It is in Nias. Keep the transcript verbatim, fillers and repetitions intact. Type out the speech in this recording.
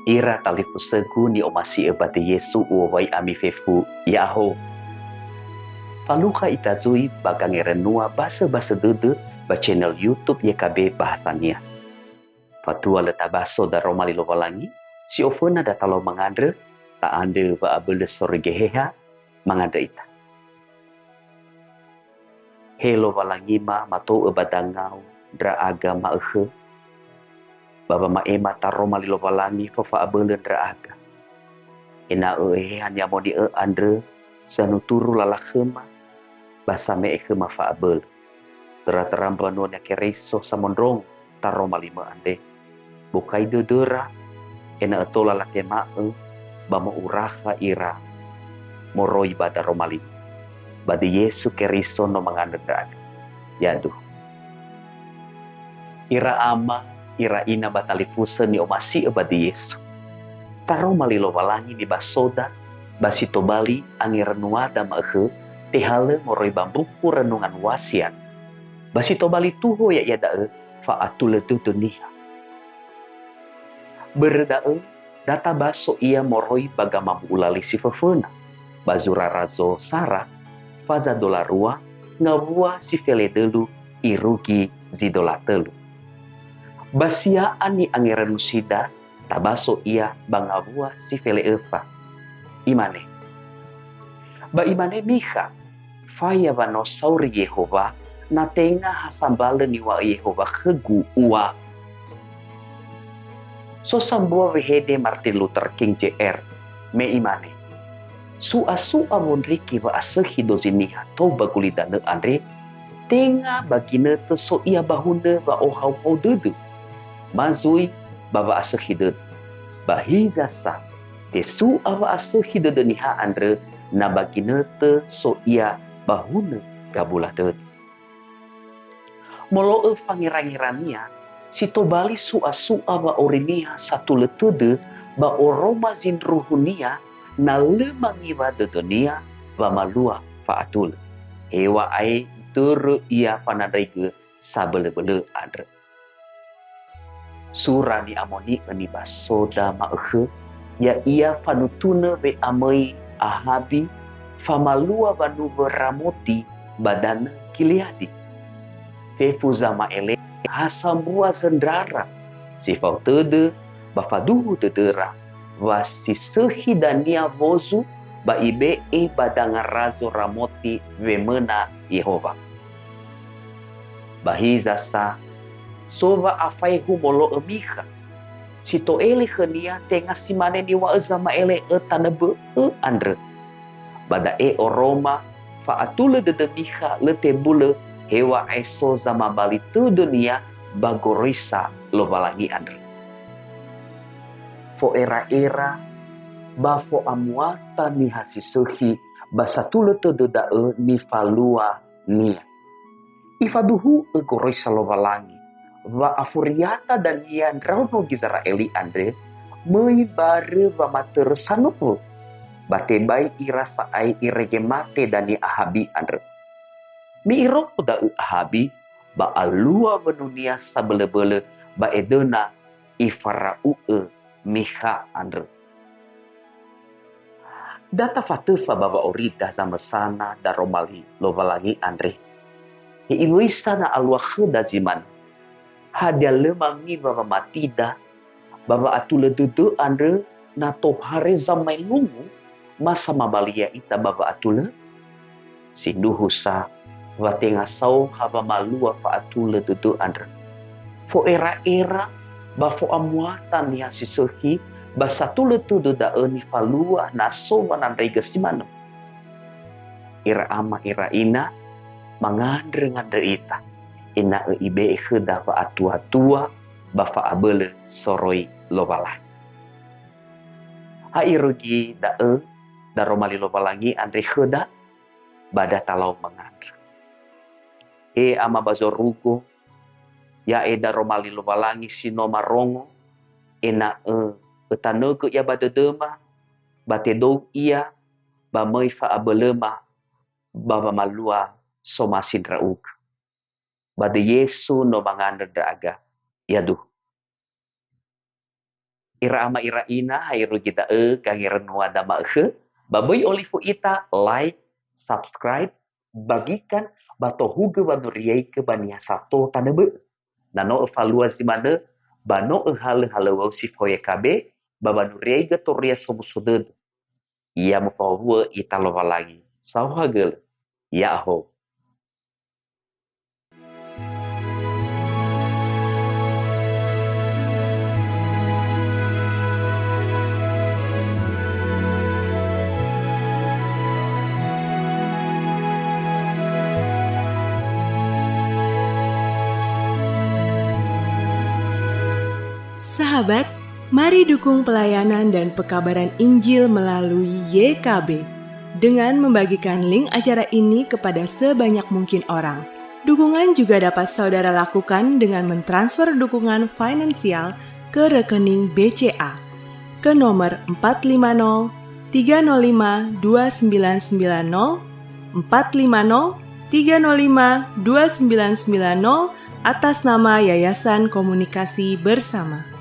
Ira talifusögu ni'omasi'ö ba döi Yesu, u'owai ami fefu, ya'ahowu. Falukha ita zui ba gangerenua basöbasö dödö ba channel YouTube Y K B Bahasa Nias. Fatua lö tabaso daroma li Lowalangi, si oföna datalau mangandrö, ta'andrö wa'abölö soroi Geheha, mangandrö ita. He Lowalangima mato'ö ba dangau ndra'aga ma'ökhö, ba wama'ema taroma li Lowalangi fafa'abölö ndra'aga. Ena'ö Eheha ni'amoni'ö andrö sanuturu lala khöma, ba same'e khöma fa'abölö. Töra-töra mbanua-Nia Keriso samondrongo taroma li-Mö andre. Bokai dödöra, ena'ö tola latema'ö ba mo'urakha ira moroi ba daroma li-Mö. Ba döi Yesu Keriso no mangandrö ndra'aga. Yaduhu. Ira ama, ira ina ba talifusö ni'omasi'ö ba döi Yesu. Taroma li Lowalangi nibasoda, ba si tobali angerenuada ma'ökhö, tehalö moroi ba mbuku Renungan Wasiat. Ba si tobali tuho ya'ia da'ö fa'atulö dödö niha. Börö da'ö, da tabaso ia moroi ba gamabu'u lali si föföna, ba zura razo sara, faza dola rua, ngawua si feledölu irugi zi dola tölu. Ba sia'a ni'angerönusida, tabaso ia ba ngawua si fele'öfa. Imane, ba imane Mikha, "Faya wa no sauri Yehowa, na tenga ha sambalö niŵa'ö Yehowa khögu ua." So sambua wehede Martin Luther King Jr, me imane, "Su'a-su'a wondrege wa'asökhi dozi niha tou ba gulidanö andre, tenga ba ginötö so ia ba hunö wa'ohauhau dödö, ma zui ba wa'asökhi dödö. Ba hiza sa, tesu'a wa'asökhi dödö niha andrö na ba ginötö so ia ba hunö gabula dödö." Molo'ö fangerangerania, si tobali su'a-su'a wa'auri niha satulö tödö ba oroma zindruhunia na lö mangiwa dödönia wamalua fa'atulö. Heŵa'ae itörö ia fanandraigö sabölöbölö andrö. Sura ni'amoni'ö nibasoda ma'ökhö, ya'ia fanutunö we'amöi Ahabi famalua wanuwö Ramoti ba danö Gileadi. Fefu zama'ele'ö ha sambua zöndrara, si fao tödö ba faduhu dödöra, wa si sökhi dania wozu ba ibe'e ba danga razo Ramoti wemöna Yehowa. Ba hiza sa, so wa'afaehu molo'ö Mikha, si to'ele khönia tenga si mane niŵa'ö zama'ele'ö tanö bö'ö andrö. Ba da'e oroma fa'atulö dödö Mikha lö tebulö heŵa'ae so zamabali tödönia ba goroisa Lowalangi andrö. Fo'era'era ba fo'amuata niha si sökhi ba satulö tödö da'ö nifaluania. Ifaduhu'ö goroisa Lowalangi wa afuriata dania ndraono Gizera'eli andrö möi barö wamatörö sanowö, ba tebai ira sa'ae irege mate dania Ahabi andrö. Me irongo da'ö Ahabi ba alua wönunia sabölöbölö ba edöna ifara'u'ö Mikha andrö. Da tafatöfa ba wa'aurida zamösana daroma li Lowalangi andre. He iŵöisa na alua khöda zi manö. Hadia lö mangiwa wamatida ba wa'atulö dödö andrö na tohare zamaelungu ma samabali ya'ita ba wa'atulö? Sindruhu sa wa tenga saoha wamalua fa'atulö dödö andrö. Fo'era'era ba fo'amuata niha si sökhi ba satulö tödö da'ö nifalua na so wanandraigö si manö. Ira ama, ira ina, mangandrö-ngandrö ita, ena'ö ibe'e khöda fa'atua-tua ba fa'abölö soroi Lowalangi. Ha irugi da'ö daroma li Lowalangi andre khöda, ba da talau mangandrö. He Ama ba zorugo, ya'e daroma li Lowalangi si no marongo, ena'ö ötanögö ia ba dödöma, ba tedou ia, ba möi fa'abölöma ba wamalua somasi ndra'ugö. Ba döi Yesu no mangandrö ndra'aga. Yaduhu. Ira ama ira ina, ha irugi da'ö gangerönua dama'ökhö, ba böi olifu ita, like, subscribe, bagikan, ba tohugö wanuriaigö ba niha sato tanö bö'ö. Na no öfalua zi manö, ba no öhalö halöŵöu si fao Y K B, ba wanuriaigö Toria Somuso Dödö. Ya mofawu'ö ita Lowalangi. Saohagölö. Ya'ahowu. Sahabat, mari dukung pelayanan dan pekabaran Injil melalui Y K B dengan membagikan link acara ini kepada sebanyak mungkin orang. Dukungan juga dapat saudara lakukan dengan mentransfer dukungan finansial ke rekening B C A ke nomor empat lima nol tiga nol lima dua sembilan sembilan nol, empat lima nol tiga nol lima dua sembilan sembilan nol, atas nama Yayasan Komunikasi Bersama.